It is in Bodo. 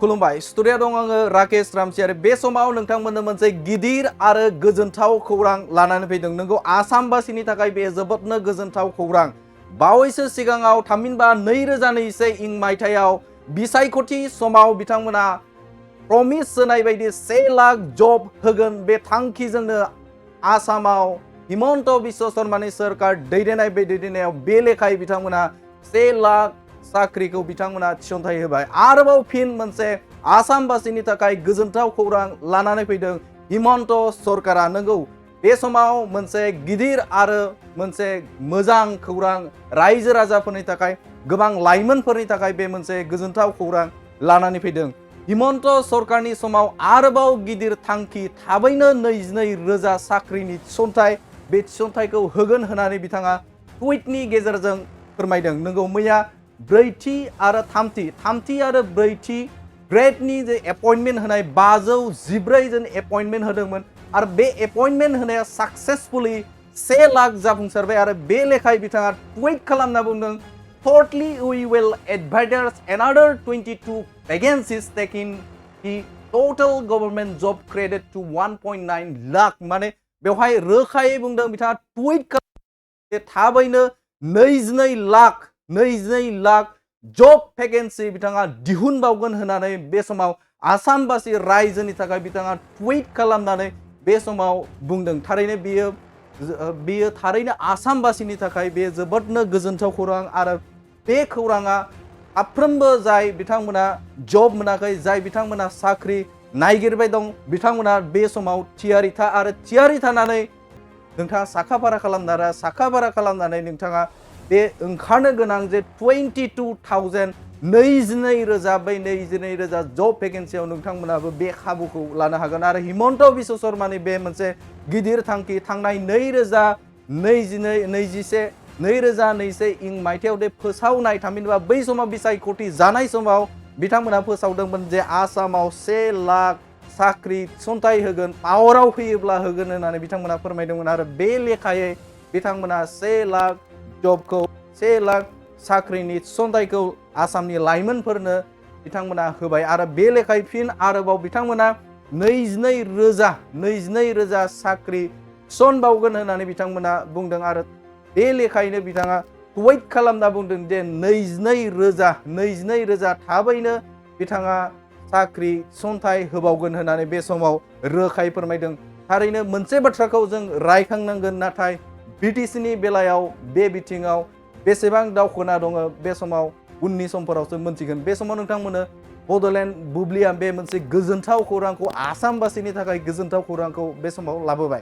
खुलुमबाय स्टुडियाव दं आङो राकेश रामसियारि बे समाव नोंथांमोननो मोनसे गिदिर आरो गोजोनथाव खौरां लानानै फैदों नोंगौ आसामबासिनि थाखाय बे जोबोदनो गोजोनथाव खौरां बावैसो सिगाङाव थामहिनबा 2021 मायथाइयाव बिसायख'थि समाव बिथांमोना प्रमिस होनाय बायदि 1 लाख जब होगोन बे थांखिजोंनो आसामाव हिमन्त बिश्व शर्मानि सरकार दैदेननायाव बे लेखायै बिथांमोना 1 लाख साख्रिखौ बिथांमोना थिसनथाइ होबाय आरोबाव फिन मोनसे आसामबासिनि थाखाय गोजोनथाव खौरां लानानै फैदों हिमन्त सरकारा नंगौ बे समाव मोनसे गिदिर आरो मोनसे मोजां खौरां रायजो राजाफोरनि थाखाय गोबां लाइमोनफोरनि थाखाय बे मोनसे गोजोनथाव खौरां लानानै फैदों हिमन्त सरकारनि समाव आरोबाव गिदिर थांखि थाबैनो 22,000 साख्रिनि थिसनथाइ बे थिसनथाइखौ होगोन होननानै बिथाङा टुइटनि गेजेरजों फोरमायदों नंगौ मैया ब्रैथि आरो थामथि आरो ब्रैथि ग्रेडनि जे एपइन्टमेन्ट होनाय 514 जन एपइन्टमेन्ट होदोंमोन आरो बे एपइन्टमेन्ट होनाया साक्सेसफुली 1 लाख जाफुंसारबाय आरो बे लेखायै बिथाङा टुइट खालामना बुंदों Shortly we will advertise another 22 vacancies taking the total government job created to 1.9 lakh माने बेवहाय रोखायै बुंदों बिथाङा टुइट खालामदों थाबैनो 22 लाख जब भेकेन्सि बिथाङा दिहुनबावगोन होननानै बे समाव आसामबासि रायजोनि थाखाय बिथाङा टुइट खालामनानै बे समाव बुंदों थारैनो बियो थारैनो आसामबासिनि थाखाय बे जोबोदनो गोजोनथाव खौरां आरो बे खौराङा साफ्रोमबो जाय बिथांमोना जब मोनाखै जाय बिथांमोना साख्रि नागिरबाय दं बिथांमोना बे समाव थियारि थानानै नोंथाङा साखाफारा खालामनानै नोंथाङा बे ओंखारनो गोनां जे 22,000 22,000 बै 22,000 जब भेकेन्सियाव नोंथांमोनाबो बे खाबुखौ लानो हागोन आरो हिमन्त बिश्व शर्मानि बे मोनसे गिदिर थांखि थांनाय 2021 मायथाइयाव दे फोसावनाय थामहिनबा बै समाव बिसायख'थि जानाय समाव बिथांमोना फोसावदोंमोन जे आसामाव 1 लाख साख्रि थिसनथाइ होगोन पावाराव फैयोब्ला होगोन होननानै बिथांमोना फोरमायदोंमोन आरो बे लेखायै बिथांमोना 1 लाख जबखौ 1 लाख साख्रिनि थिसनथाइखौ आसामनि लाइमोनफोरनो बिथांमोना होबाय आरो बे लेखायै फिन आरोबाव बिथांमोना 22,000 साख्रि थिसनबावगोन होननानै बिथांमोना बुंदों आरो बे लेखायैनो बिथाङा टुइट खालामना बुंदों जे 22,000 थाबैनो बिथाङा साख्रि थिसनथाइ होबावगोन होननानै बे समाव रोखायै फोरमायदों थारैनो मोनसे बाथ्राखौ जों रायखांनांगोन नाथाय बिटिसिनि बेलायाव बे बिथिङाव बेसेबां दावखोना दङ बे समाव उननि समफोरावसो मोनथिगोन बे समाव नोंथांमोननो बड'लेण्ड बुब्लिया बे मोनसे गोजोनथाव खौरांखौ आसामबासिनि थाखाय गोजोनथाव खौरांखौ बे समाव लाबोबाय